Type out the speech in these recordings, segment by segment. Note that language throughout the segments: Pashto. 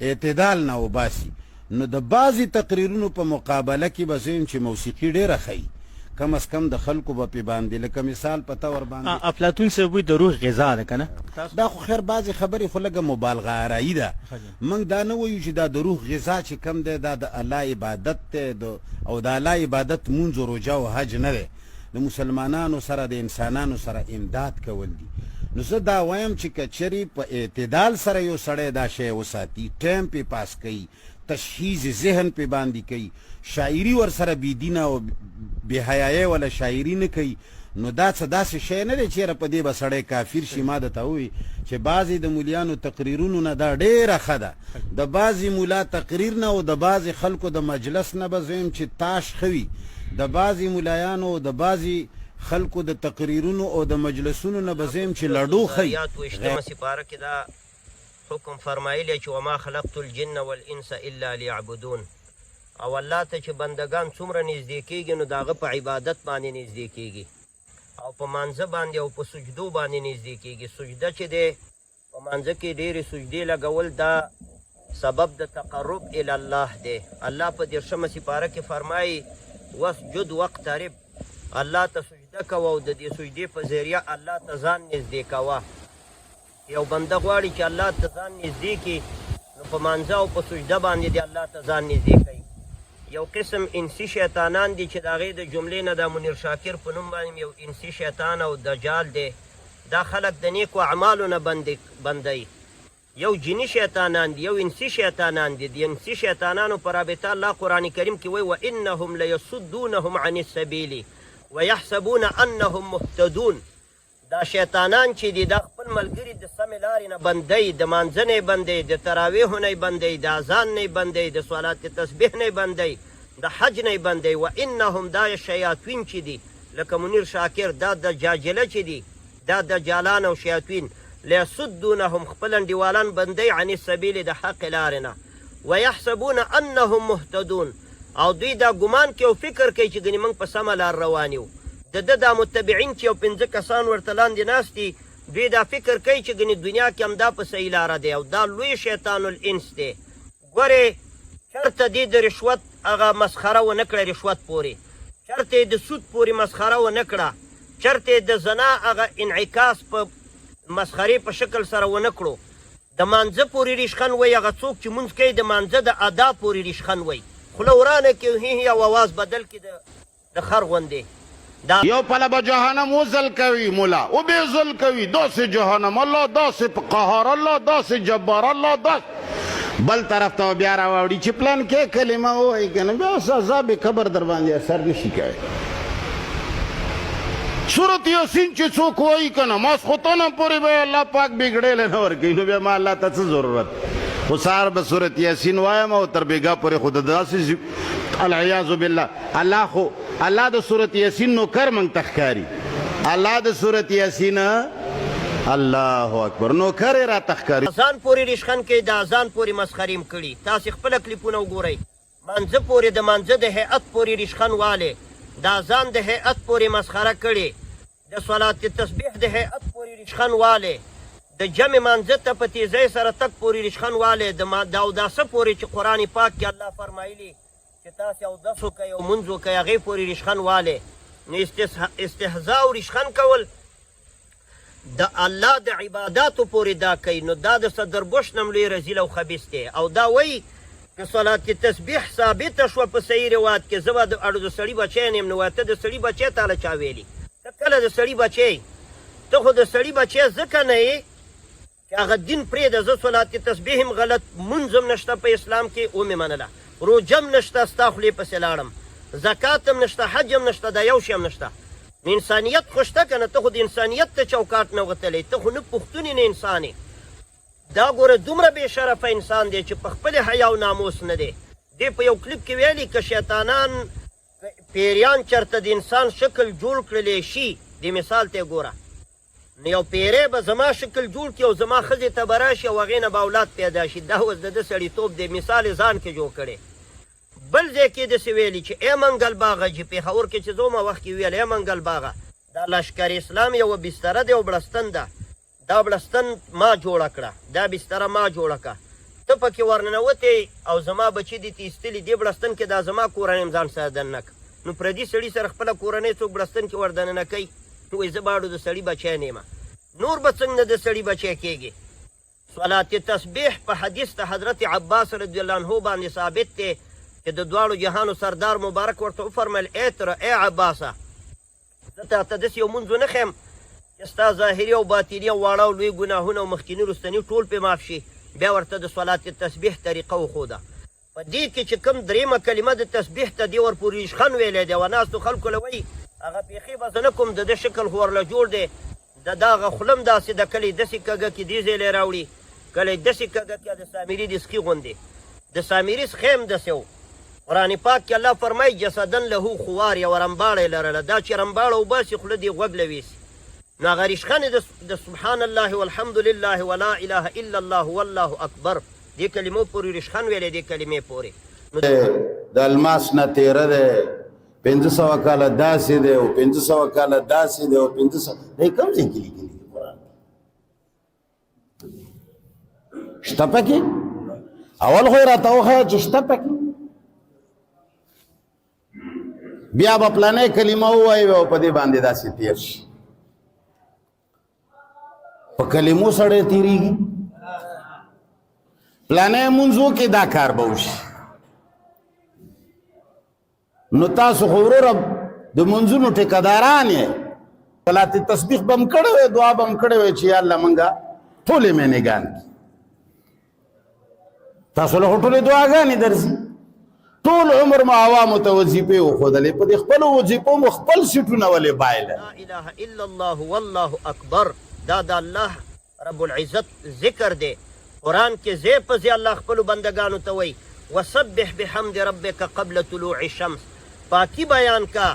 اعتدال نه وباسي. نو د بعضې تقریرونو په مقابله کې به زه وایم چې موسیقي ډېره ښه وي، کم از کم د خلکو به پې باندې لکه مثال په طور باندې. افلاطون صاحب وایي د روح غذا ده کنه؟ دا خو خیر بعضې خبرې خو لږه مبالغه آرایي ده، موږ دا نه وایو چې دا د روح غذا چې کوم دی دا د الله عبادت دی د او د الله عبادت مونځ او روژه او حج نه دی، د مسلمانانو سره د انسانانو سره امداد کول دي. نو زه دا وایم چې که چېرې په اعتدال سره یو سړی دا شی وساتي، ټایم پې پاس کوي، تشخیص ذهن پې باندې کوي، شاعري ورسره بې دینه او بې حیایۍ وله شاعري نه کوي، نو دا څه داسې شی نه دی چې یاره په دې به سړی کافر شي. ما درته وویل چې بعضې د ملیانو تقریرونو نه دا ډېره ښه ده، د بعضې ملا تقریر نه او د بعضې خلکو د مجلس نه به زه وایم چې تاش ښه وي، د بعضې ملایانو او د بعضې خلکو د تقریرونو او د مجلسونو نه به زه وایم چې سورة لډو ښه وي. الذاريات ویشتمه سپاره کې دا حکم فرمایلی چې وما خلقت الجن والانس الا ليعبدون او الله ته چې بندګان څومره نږدې کېږي نو د هغه په عبادت باندې نږدې کېږي او په مانځه باندې او په سجدو باندې نږدې کېږي. سجده چې دی په مانځه کې ډېرې سجدې لګول دا سبب د تقرب الی الله دی. الله په دېرشمه سپاره کې فرمایي واسجد واقترب، الله ته سجده کوه او د دې سجدې په ذریعه الله ته ځان نږدې کوه. که یو بنده غواړي چې الله ته ځان نږدې کړي نو په مانځه او په سجده باندې دې الله ته ځان نږدې کوي. یو قسم انسي شیطانان دي چې د هغې د جملې نه دا منیر شاکر په نوم باندې یو انسي شیطان او دجال دی، دا خلک د نیکو اعمالو نه بندوي. یو جني شیطانان دي، یو انسي شیطانان دي. د انسي شیطانانو په رابطه الله قرآن کریم کې وایي وانهم لیصدونهم عن السبیل ویحسبون انهم مهتدون. دا شیطانان چې دي دا خپل ملګري د سمې لارې نه بندوي، د مانځه نه یې بندوي، د تراویحو نه یې بندوي، د اذان نه یې بندوي، د صلات تسبیح نه یې بندوي، د حج نه یې بندوي. وانهم دا شیاطین چې دي لکه منیر شاکر دا دجاجله چې دي دا دجالان او شیاطین لیصدونهم خپل انډیوالان بندوي عن السبیل د حق لارې نه ویحسبون انهم مهتدون او دوی دا ګمان کوي او فکر کوي چې ګنې موږ په سمه لار روان یو. د ده دا متبعین چې یو پنځه کسان ورته لاندې ناست دي، دوی دا فکر کوي چې ګنې دنیا کې همدا په صحیح لاره دی او دا لوی شیطان الانس دی. ګورې چرته دې د رشوت هغه مسخره ونه کړه، رشوت پورې چرته یې د سود پورې مسخره ونه کړه، چرته یې د زنا هغه انعکاس په مسخرې په شکل سره ونه کړو. د مانځه پورې ریشخند وایي، هغه څوک چې مونځ کوي د مانځه د ادا پورې ریشخند وایي، خوله ورانه کړي او هی هی او اواز بدل کړي د د خر غوندې دا. یو پله به جهنم وزل کوي مولا وبه ځل کوي داسې جهنم الله داسې په قهار الله داسې جبار الله داسې بل طرف ته بیا راواوړي چې پلان کې کلمه ووایي کنه بیا اوس عذاب قبر در باندې اثر نشي کوي. سورت یاسین چې څوک وایي کنه ماسخوتن پورې به الله پاک بګړې له نه ورکوي، نو بیا ما الله ته څه ضرورت؟ خو سهار به سورت یاسین وایم او تر بېګا پورې خو د داسې العیاذ بالله الله خو الله د سورت یاسین نوکر موږ ته ښکاري، الله د سورت یاسین الله اکبر نوکر یې راته ښکاري. اذان پورې ریشخند کوي د اذان پورې مسخرې هم کړي تاسې خپله کلیپونه وګورئ. مانځه پورې د مانځه د هیئت پورې ریشخند والې د اذان د هیئت پورې مسخره کړې د صلات تسبیح د هیئت پورې ریشخند والې د جمع مانځه ته په تیزۍ سره تګ پورې ریشخند والې د د اوداسه پورې چې قرآن پاک کې الله فرمایلي چې تاسې اودس وکړئ او مونځ وکړئ هغې پورې ریشخند والې نو استهزاء او ریشخند کول د الله د عباداتو پورې دا کوي نو دا د صدر بوش نه هم لوی رزیل او خبیث دی او دا وایي که صلات تسبیح ثابته شوه په صحیح روایت کې زه به د اړو د سړي بچی نه یم نو وایه ته د سړي بچی تاله چا ویلي ته کله د سړي بچی یې ته خو د سړي بچی ځکه نه یې چې هغه دین پرېږده، زه صلات تسبیح هم غلط، لمونځ هم نشته په اسلام کې، ومې منله، روژه هم نشته، ستا خولې پسې لاړم، زکات هم نشته، حج هم نشته، دا یو شی هم نشته، نو انسانیت خو شته که نه؟ ته خو د انسانیت د چوکاټ نه وتلی، ته خو نه پښتون یې نه انسان یې. دا ګوره دومره بې شرفه انسان دی چې په خپلې حیا او ناموس نه دی. دې په یو کلیپ کې ویلي که شیطانان، که پیریان چرته د انسان شکل جوړ کړلی شي، دې مثال ته یې ګوره، نو یو پیری به زما شکل جوړ کړي او زما ښځې ته به راشي او هغې نه به اولاد پیدا شي، دا اوس د ده سړیتوب دی، مثال یې ځان کې جوړ کړی. بل ځای کې داسې ویلي چې ای منګل باغه، جي پېښور کې چې زه وم وخت کې ویل، ای منګل باغه دا لشکر اسلام یوه بستره دی او بړستن ده، دا بړستن ما جوړه کړه، دا بستره ما جوړه کړه. ته پکې ورننوتې او زما بچي دې ترې ایستلي، دې بړستن کې دا زما کورنۍ هم ځان سره دننه کړه. نو پردي سړي سره خپله کورنۍ څوک بړستن کې وردننه کوي؟ وایي زه باړو د سړي بچی نه یم. نور به څنګه د سړي بچی کېږې؟ صلات تسبیح په حدیث د حضرت عباس رضی الله عنه باندې ثابت دی چې د دواړو جهانو سردار مبارک ورته وفرمایل، ای تره، ای عباسه! زه تاته داسې یو مونځ ونه ښیم چې ستا ظاهري او باطني او واړه او لوی ګناهونه او مخکیني وروستني ټول پرې معاف شي. بیا ورته د صلات تسبیح طریقه وښوده. په دې کې چې کوم درېیمه کلمه د تسبیح ته دې ورپورې ریشخند ویلی دی او ناستو خلکو له وایي، هغه پېښې به زه نه کوم، د ده شکل خو ورله جوړ دی، د ده هغه خوله هم داسې ده، کله یې داسې کږه کړي، دې ځای له یې راوړي، کله یې داسې کږه کړي، د سامري د سخي غوندې. د سامري سخی هم داسې و. قرآن پاک کې الله فرمایي، جسدا له خوار، یوه رمباړه یې لرله، دا چې رمباړه وباسي خوله دې غوږ له ویسي. نو هغه ریشخند د سبحان الله والحمد لله ولا اله الا الله والله اکبر دې کلمو پورې ریشخند ویلې دې کلمې پورې. نو د الماس نه تیره ده، 500 کاله داسې دی او 500 کاله داسې دی او 500 دی، کوم ځای کې لیکلي دي قرآن شته پکې؟ اول خو یې راته وښیه چې شته پکې، بیا به پلانې کلمه ووایي او په دې باندې داسې تېر شي. په کلمو سړی تېرېږي، پلانې مونځ وکړي دا کار به وشي. نو تاسو خو وروره د منځونو ټیکداران یې، صلات تسبیح بم کړی وي، دعا بم کړی وي چې یا الله مونږه ټولې مینېګان کړي. تاسو له ټولې دعاګانې درځي. ټول عمر مو عوامو ته وظیفې وښودلې، په دې خپلو وظیفو مو خپل سیټونه ولې بایلل؟ لا اله الا الله والله اکبر دا د الله رب العزت ذکر دی. قرآن کې ځای په ځای الله خپلو بندګانو ته وایي، وسبح بحمد ربک قبل طلوع الشمس، پاکي بیان کا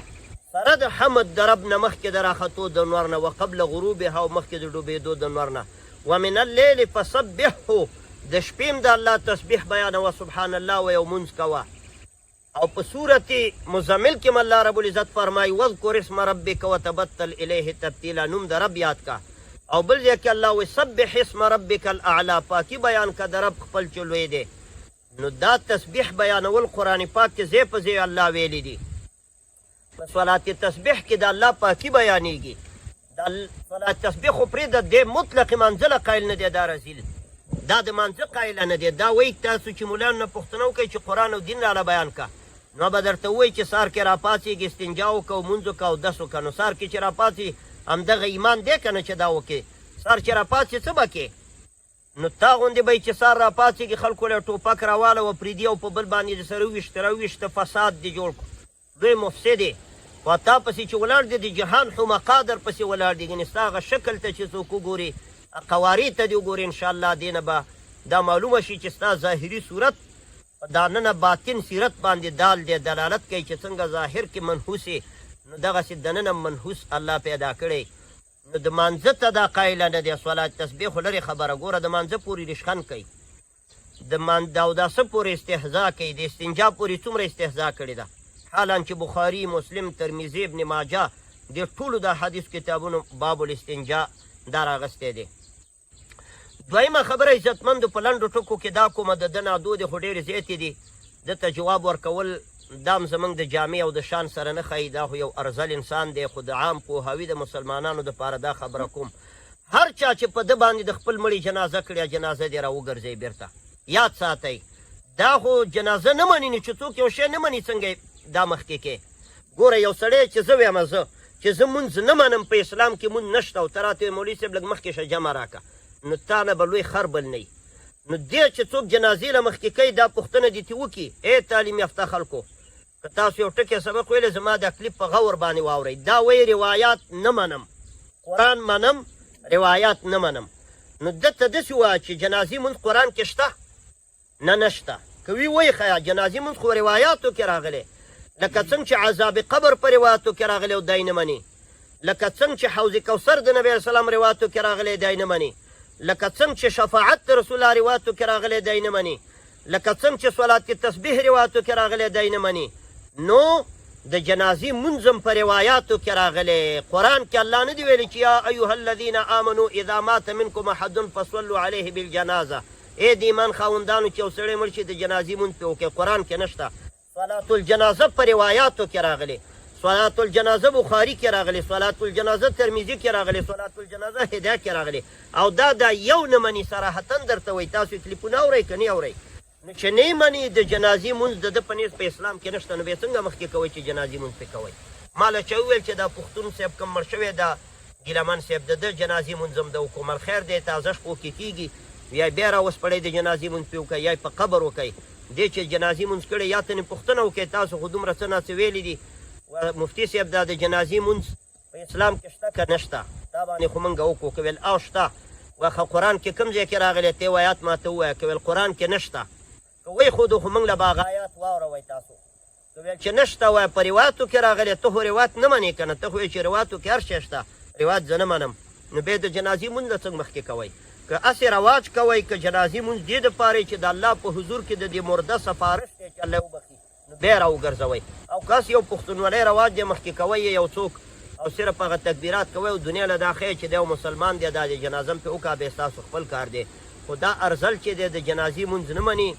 سره د حمد د رب نه مخکې د راختو د نور نه، وقبل غروبها او مخکې د ډوبېدو د نور نه، ومن اللیل فسبحه، د شپې هم د الله تسبیح بیانوه، سبحان الله وایه او مونځ کوه. او په سورة مزمل کې هم الله رب العزت فرمايي، واذکر اسم ربک وتبتل الیه تبتیلا، نوم د رب یاد کا. او بل ځای کې الله وايي، سبح اسم ربک الاعلی، پاکي بیان کا د رب خپل چې لوی دی. نو دا تسبیح بیانول قرآن پاک کې ځای په ځای الله ویلي دي. په صلات تسبیح کې د الله پاکي بیانېږي. د صلات تسبیح خو پرېږده، دی مطلق مانځه له قایل نه دی، دا رذیل دا د مانځه قایل نه دی. دا وایي تاسو چې مولانو نه پوښتنه وکړئ چې قرآن او دین راله بیان کا، نو به درته ووایي چې سهار کې راپاڅېږي استنجا وکړه او مونځ وکړه اودس وکړه. نو سهار کې چې راپاڅي همدغه ایمان دی که نه چې دا وکړې؟ سهار چې راپاڅې څه به کې؟ نو تا غوندې به یې چې سهار راپاڅېږي خلکو له ټوپک راواړوه پرېږدي او په بل باندې دې سره وویشت راوویشته فساد دې جوړ کړو. لوی مفسد یې خو تا پسې چې ولاړ دي د جهان حمقا در پسې ولاړ دي، ګنې ستا هغه شکل ته چې څوک وګوري قوارې ته دې وګوري ان شاء الله دې نه به دا معلومه شي چې ستا ظاهري صورت په داننه باطن سیرت باندې دال دی، دلالت کوي چې څنګه ظاهر کې منحوس یې نو دغسې دننه هم منحوس الله پیدا کړی. نو د مانځه ته دا قایله نه دی، صلات تسبیح خو لرې خبره، ګوره د مانځه پورې ریشخند کوي، د مان د اوداسه پورې استهزا کوي، د استنجا پورې څومره استهزا کړې ده، حالان چې بخاري، مسلم، ترمذي، ابن ماجه دې ټولو د حدیث کتابونو باب الاستنجا دا راغستی دی. دویمه خبره عزتمندو په لنډو ټکو کې دا کومه د ده نادودې خو ډېرې زیاتې دي، ده ته جواب ورکول دا هم زمونږ د جامې او د شان سره نه ښايي، دا خو یو ارزل انسان دی، خو د عام پوهاوي د مسلمانانو دپاره دا خبره کوم، هر چا چې په ده باندې د خپل مړي جنازه کړې، جنازه دې راوګرځوي بېرته. یاد ساتئ دا خو جنازه نه مني، نو چې څوک یو شی نه مني څنګه یې دا مخکې کې؟ ګوره یو سړی چې زه وایم زه چې زه مونځ نه منم، په اسلام کې مونځ نشته، او ته راته وایې مولوي صاحب لږ مخکې شه جمع راکړه، نو تا نه به لوی خر بل نه وي. نو دې چې څوک جنازې له مخکې کوي دا پوښتنه دې ترې وکړي، ای تعلیم یافته خلکو که تاسو یو ټکی سبق ویلی زما دا کلیپ په غور باندې واورئ، دا وایي روایات نه منم، قرآن منم روایات نه منم. نو ده ته داسې ووایه چې جنازې مونځ قرآن کې شته؟ نه نشته. که وي ویې ښیه، جنازې مونځ خو روایاتو کې راغلی، لکه څنګه چې عذاب قبر په روایاتو کې راغلی او دی نه مني، لکه څنګه چې حوض کوثر د نبی علیه السلام روایاتو کې راغلی دی نه مني، لکه څنګه چې شفاعت د رسول الله روایاتو کې راغلی دی نه مني، لکه څنګه چې صلات تسبیح روایاتو کې راغلی دی نه مني، نو د جنازې مونځ هم په روایاتو کې راغلی. قرآن کې الله نه دی ویلي چې یا ایها الذین آمنو اذا مات منکم احد فصلوا علیه بالجنازه. ای د ایمان خاوندانو چې یو سړی مړ شي د جنازې مونځ پرې وکړئ، قرآن کې نشته. صلاة الجنازه په روایاتو کې راغلې، صلاة الجنازه بخاري کې راغلې، صلاة الجنازه ترمذي کې راغلې، صلاة الجنازه هدایه کې راغلې، او دا دا یو نه مني، صراحتا درته وایي. تاسو یې کلیپونه اورئ که نه اورئ؟ نو چې نه یې مني د جنازې مونځ د ده په نیز په اسلام کې نشته، نو بیا څنګه مخکې کوئ چې جنازې مونځ پرې کوئ؟ ما له چا وویل چې دا پښتون صاحب کوم مړ شوی دا ګیله من صاحب د ده جنازې مونځ هم ده وکړو، مل خیر دی تازه شپو کې کیږي، یا یې بیا راوسپړئ د جنازې مونځ پرې وکړئ یا یې په قبر وکړئ. دې چې جنازې مونځ کړی یا تنې پوښتنه وکړئ، تاسو خو دومره څه ناڅه ویلي دي، مفتي صاحب دا د جنازې مونځ په اسلام کې شته که نشته؟ دا باندې خو مونږ وکړو. که ویل او شته، وخه قرآن کې کوم ځای کې راغلی ته آیات ماته ووایه. که ویل قرآن کې نشته، که وایي خو خو مونږ له به هغه آیات واوروئ تاسو. که ویل چې نشته، وایه په روایتو کې راغلی، ته خو روایت نه منې که نه؟ ته خو وایې چې روایتو کې هر شی شته، روایت زه نه منم، نو بیا د جنازې مونځ له څنګه مخکې کوئ؟ که هسې رواج کوئ، که جنازې مونځ دې دپاره چې د الله په حضور کې د دې مرده سفارش دی چې الله یې وبخښي، نو بیا یې راوګرځوئ، او که هسې یو پښتونولۍ رواج دی مخکې کوئ یې یو څوک او صرف هغه تکبیرات کوئ او دنیا له دا ښیې چې دی یو مسلمان دی، دا دی جنازه هم پرې وکړه، بیا ستاسو خپل کار دی. خو دا ارزل چې دی د جنازې مونځ نه مني،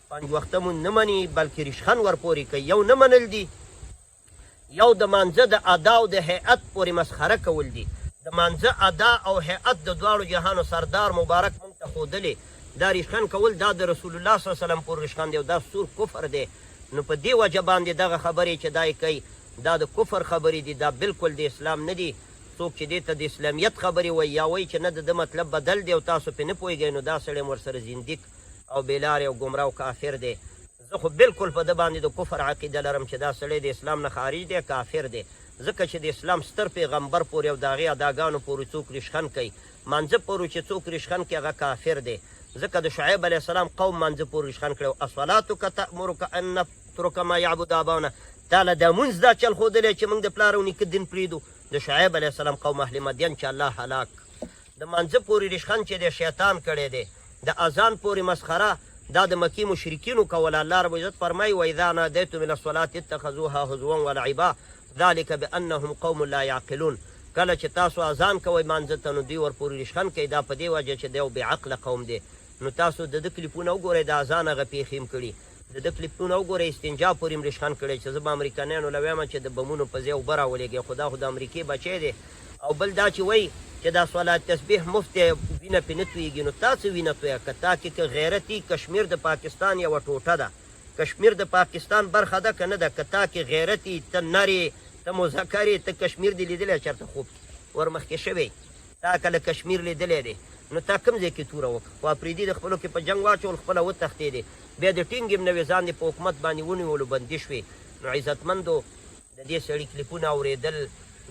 پنځ وخته مونځ نه مني، بلکې ریشخند ورپورې کوي، یو نه منل دي، یو د مانځه د ادا او د هیئت پورې مسخره کول دي. د مانځه ادا او هیئت د دواړو جهانو سردار مبارک مونږ ته ښودلې. دا ریشخند کول دا د رسول الله صلی الله علیه وسلم پورې ریشخند دی او دا سور کفر دی. نو په دې وجه باندې دغه خبرې چې دا یې کوي دا د کفر خبرې دي، دا بالکل د اسلام نه دي. څوک چې دې ته د اسلامیت خبرې وایي یا وایي چې نه د ده مطلب بدل دی او تاسو پرې نه پوهېږئ، نو دا سړی هم ورسره زندیق او بې لارې او ګمراه او کافر دی. زه خو بلکل په ده باندې د کفر عقیده لرم چې دا سړی د اسلام نه خارج دی، کافر دی، ځکه چې د اسلام ستر پیغمبر پورې او د هغې اداګانو پورې څوک ریشخند کوي، مانځه پورې چې څوک ریشخند کوي هغه کافر دی، ځکه د شعیب علیه السلام قوم مانځه پورې ریشخند کړی و، اصلاتک تأمرک ان نترک ما یعبد آباؤنا، تا له دا مونځ دا چل ښودلی چې مونږ د پلار او نیکه دین پرېږدو، د شعیب علیه السلام قوم اهل مدین چې الله هلاک. د مانځه پورې ریشخند چې دی شیطان کړی دی، د اذان پورې مسخره دا د مکې مشرکینو کوله. الله رب العزت فرمایي، واذا نادیتم الی الصلوة اتخذوها هزوا ولعبا ذلک بانهم قوم لا یعقلون، کله چې تاسو اذان کوئ مانځه ته نو دوی ورپورې ریشخند کوي، دا په دې وجه چې دی یو بې عقله قوم دی. نو تاسو د ده کلیپونه وګورئ، د اذان هغه پېښې هم کړي، د ده کلیپونه وګورئ، استنجا پورې هم ریشخند کړی چې زه به امریکنیانو له وایم چې د بمونو په ځای اوبه راولېږئ، خو دا خو د امریکې بچی دی. او بل دا چې وایي چې دا صلات تسبیح مفت دی، وینه پې نه تویږي، نو تا څه وینه تویه که تا کې که غیرت وي. کشمیر د پاکستان یوه ټوټه ده، کشمیر د پاکستان برخه ده که نه ده؟ که تا کې غیرت وي، ته نر یې، ته مذکر یې، ته کشمیر دې لیدلی چېرته خوب کې ورمخکې شوی؟ تا کله کشمیر لیدلی دی؟ نو تا کوم ځای کې توره وکړه؟ خو اپریدي د خپلو کې په جنګ واچول، خپله وتښتېدې، بیا دې ټینګ هم نه وې، ځان دې په حکومت باندې ونیولو، بندي شوې. نو عزتمندو، د دې سړي کلیپونه اورېدل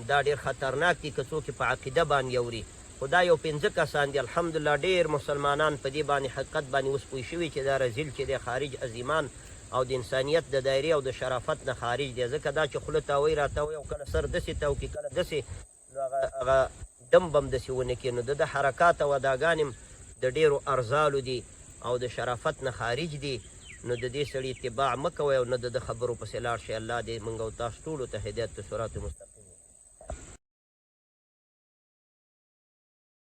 دا ډېر خطرناک دي که څوک یې په عقیده باندې اوري، خو دا یو پنځه کسان دي. الحمدلله ډېر مسلمانان په دې باندې حقیقت باندې اوس پوه شوي چې دا رذیل چې دی خارج از ایمان او د انسانیت د دایرې او د شرافت نه خارج دی، ځکه دا چې خوله تاووي راتاووي او کله سر دسې تاو کړي کله دسې، نو هغه هغه دم به هم دسې ونه کړي. نو د ده حرکات او اداګانې هم د ډېرو ارذالو دي او د شرافت نه خارج دي. نو د دې سړي اتباع مه کوئ او نه د ده خبرو پسې لاړ شئ. الله دې مونږ او تاسو ټولو ته هدایت د صراط مستقیم.